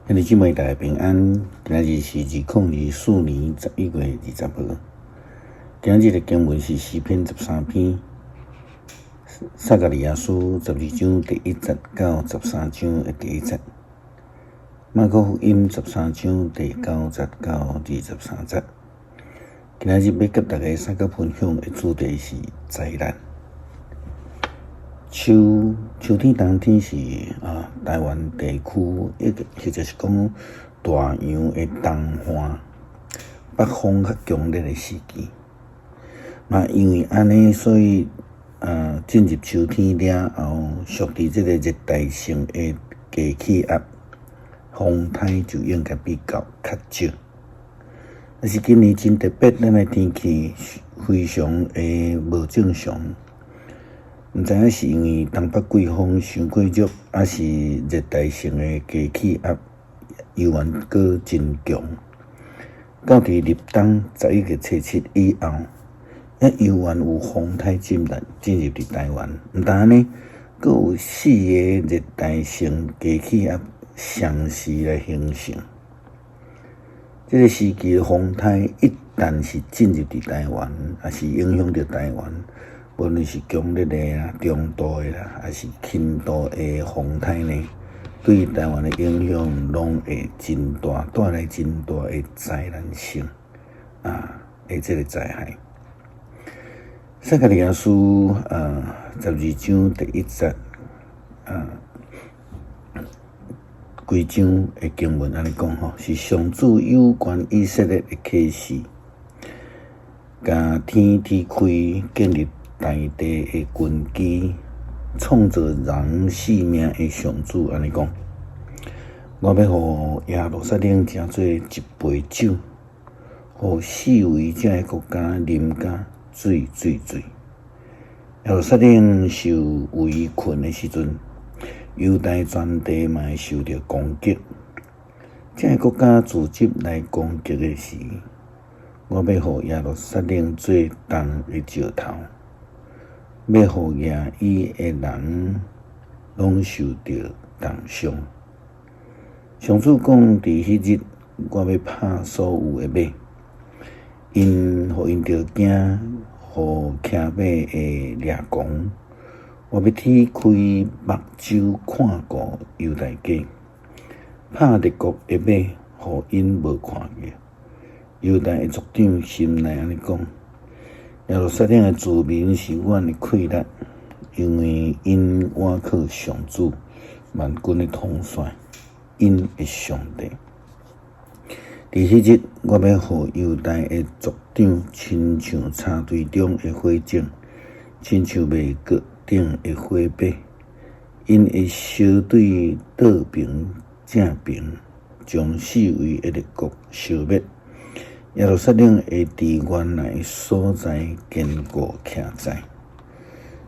兄弟姊妹大家平安，今仔日是2024年11月20號。今仔日的經文是詩篇13篇，撒迦利亞書12章第1節到13章的第1節，馬可福音13章第9節到23節。今仔日欲佮大家相佮分享的主題是災難。秋秋天、冬天是台灣地區，抑或者是講大洋的冬旱，北風較強烈的時期。嘛，因為按呢，所以進入秋天了後，屬佇這个熱帶性的低氣壓，風颱就應該比較較少。但是今年真特別，咱的天氣非常的無正常。毋知影是因為東北季風傷過弱，抑是熱帶性的低氣壓猶原閣真強。到佇立冬11月初7以後，猶猶原有風颱進入佇台灣。毋但按呢，閣有四个熱帶性低氣壓相時來形成。這个時期的風颱一旦是進入佇台灣，抑是影響著台灣，無論是強烈的啦、中度的啦，抑是輕度的風颱呢，對台灣的影響攏會真大，帶來真大的災難性的這个災害。撒迦利亞書12章第1節規章的經文按呢講吼，是上主有關以色列的啟示，共天踢開，建立大地的根基，創造人性命的上主按呢講：我欲予耶路撒冷成做一杯酒，予四圍遮个國家啉甲醉醉醉。耶路撒冷受圍困的時陣，猶大全地嘛會受著攻擊。遮个國家組織來攻擊的時，我欲予耶路撒冷做重的石頭，欲予蜈伊的人攏受著重傷。上主講：佇彼日，我欲拍所有的馬，予𪜶著驚，予騎馬的掠狂。我欲踢開目睭看顧猶大家，拍列國的馬，予𪜶無看見。猶大的族長心內按呢講：耶路撒冷的子民是阮的氣力，因為𪜶倚靠上主萬軍的統帥，𪜶的上帝。佇彼日，我欲予猶大的族長親像柴堆中的火種，親像麥秆頂的火把，𪜶會相對倒爿正爿，將四圍的列國燒滅。耶路撒冷會佇原來所在堅固徛在。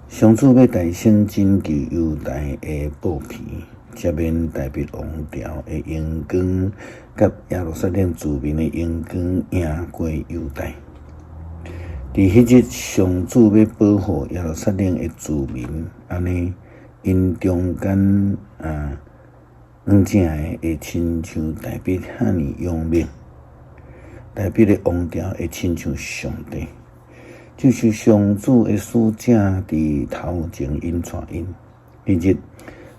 上主欲大聲拯救猶大的布皮，赦免大衛王朝的榮光，佮耶路撒冷子民的榮光贏過猶大。佇彼日，上主欲保護耶路撒冷的子民，按呢，𪜶中間勇者的會親像大衛遐爾勇猛，大衛的王朝會親像上帝，就是上主的使者佇頭前引帶𪜶。彼日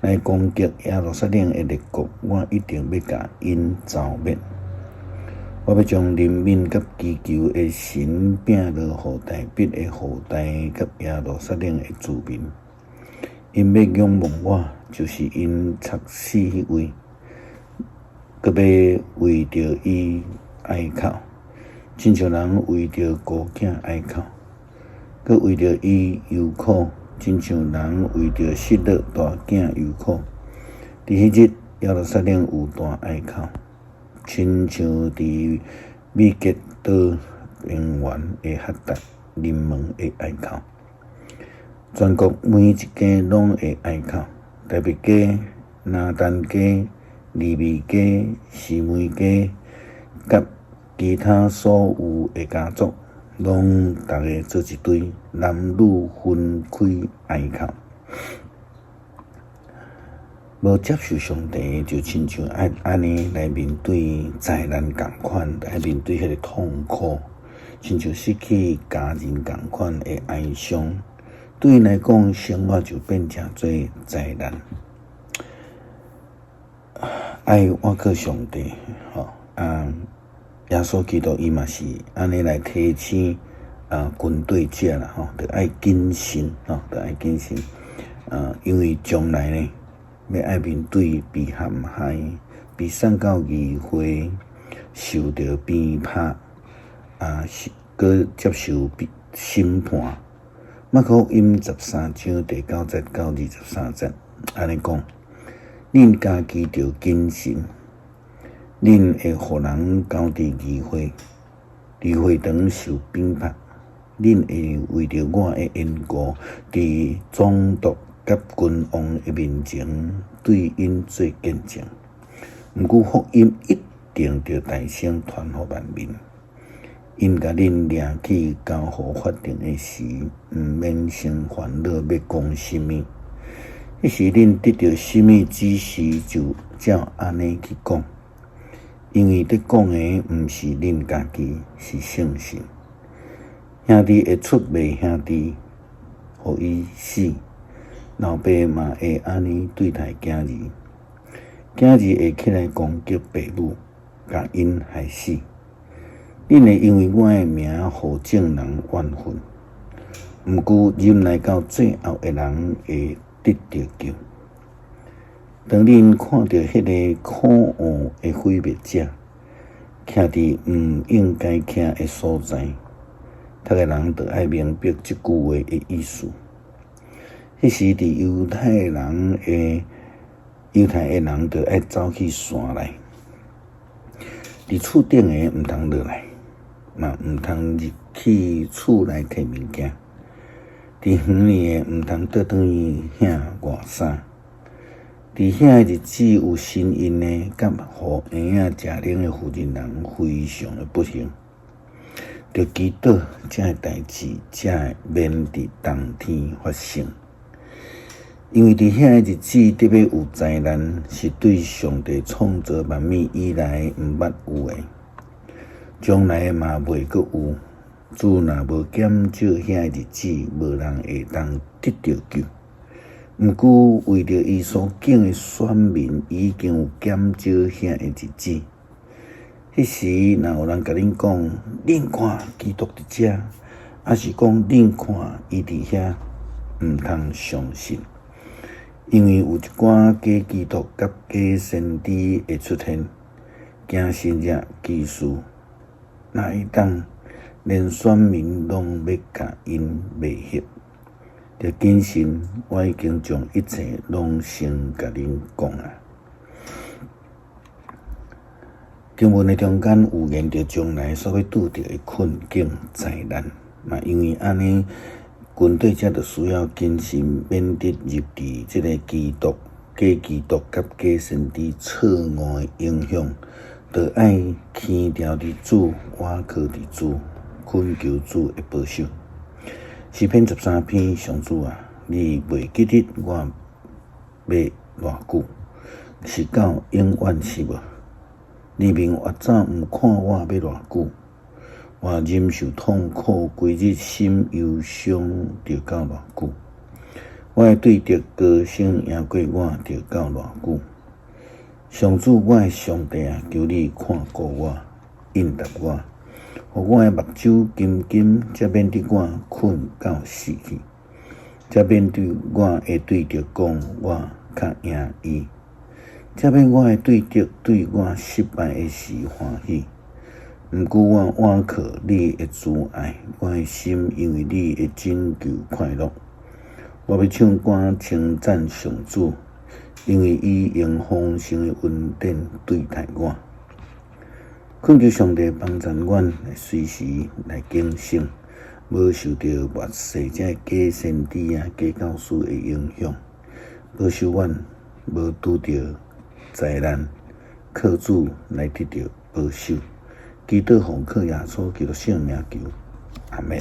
來攻擊耶路撒冷的列國，我一定欲共𪜶剿滅。我欲將憐憫佮祈求的神摒落予大衛的後代佮耶路撒冷的子民。𪜶欲仰望我，就是𪜶插死彼位，閣欲為著伊哀哭，親像人為著孤囝哀哭，閣為著伊憂苦，親像人為著失落大囝憂苦。佇彼日，耶路撒冷有大哀哭，親像佇米吉多平原的哈達臨門的哀哭。全國每一家攏會哀哭，大衛家、拿單家、利未家、示每家，佮其他所有的家族，攏逐家做一堆，男女分開哀哭。無接受上帝，就親像愛按呢來面對災難仝款，愛面對彼個痛苦，親像失去家人仝款的哀傷，對𪜶來講，生活就變成做災難。愛倚靠上帝，吼啊！耶穌基督伊嘛是按呢來提醒啊軍隊者啦，吼，著愛謹慎，吼，著愛謹慎啊，因為將來呢，欲愛面對被陷害、被送到議會、受著鞭拍，啊，閣接受審判。馬可福音13章第9節到23節，按呢講：恁家己著謹慎，恁會予人交佇議會，佇會堂受鞭拍，恁會為著我的緣故，佇總督佮君王的面前對𪜶做見證。毋過福音一定著大先傳予萬民。𪜶共恁領去交予法庭的時，毋免先煩惱欲講啥物。彼時恁得著啥物指示，就照按呢去講。因為佇講的毋是恁家己，是聖神。兄弟會出賣兄弟，予伊死。老爸嘛會按呢對待囝兒，囝兒會起來攻擊爸母，共𪜶害死。恁會因為我的名，予眾人怨恨。毋過忍耐到最後的人會得著救。當恁看著彼个可惡的毀滅者，徛佇毋應該徛的所在，讀的人著愛明白這句話的意思。彼時，佇猶太的人，著愛走去山內，佇厝頂的毋通落來，嘛毋通入去厝內提物件。佇園裡的毋通倒轉去遐換衫。佇遐的日子有身孕的，佮予嬰仔食奶的婦人人非常的不幸。著祈禱，這个代誌才會免佇冬天發生。因為佇遐个日子特欲有災難，是對上帝創造萬物以來毋捌有的，將來嘛袂閣有。主若無減少遐个日子，無人會當得著救。毋過為著伊所揀的選民，已經有減少遐个日子。彼時，若有人共恁講，恁看基督佇遮，抑是講恁看伊佇遐，毋通相信。因為有一寡假基督佮假先知會出現，行神蹟奇事，若會當連選民攏欲共𪜶迷惑。著謹慎，我已經將一切攏先共恁講啊。經文的中間預言著將來所欲拄著的困境災難，嘛因為按呢，軍隊才著需要謹慎，免得入佇這个基督、假基督佮假先知錯誤的影響，著愛牽牢佇主，倚靠佇主，懇求主的保守。詩篇13篇，上主啊，你袂記得我欲偌久？是到永遠是無？你面越走毋看我欲偌久？我忍受痛苦，規日心憂傷，著到偌久？我的對敵高聲贏過我，著到偌久？上主，我的上帝啊，求你看顧我，應答我，予我的目睭金金，才免得我睏到死去，才免得我的對敵講我較贏伊，才免我的對敵對我失敗的時歡喜。毋過我倚靠你的慈愛，我的心因為你的拯救快樂。我欲唱歌稱讚上主，因為伊用豐盛的恩典對待我。懇求上帝幫助阮，隨時來警醒，無受著末世這假先知啊、假教師的影響，保守阮無拄著災難，靠主來得著保守。祈禱奉靠耶穌基督聖名求，阿們。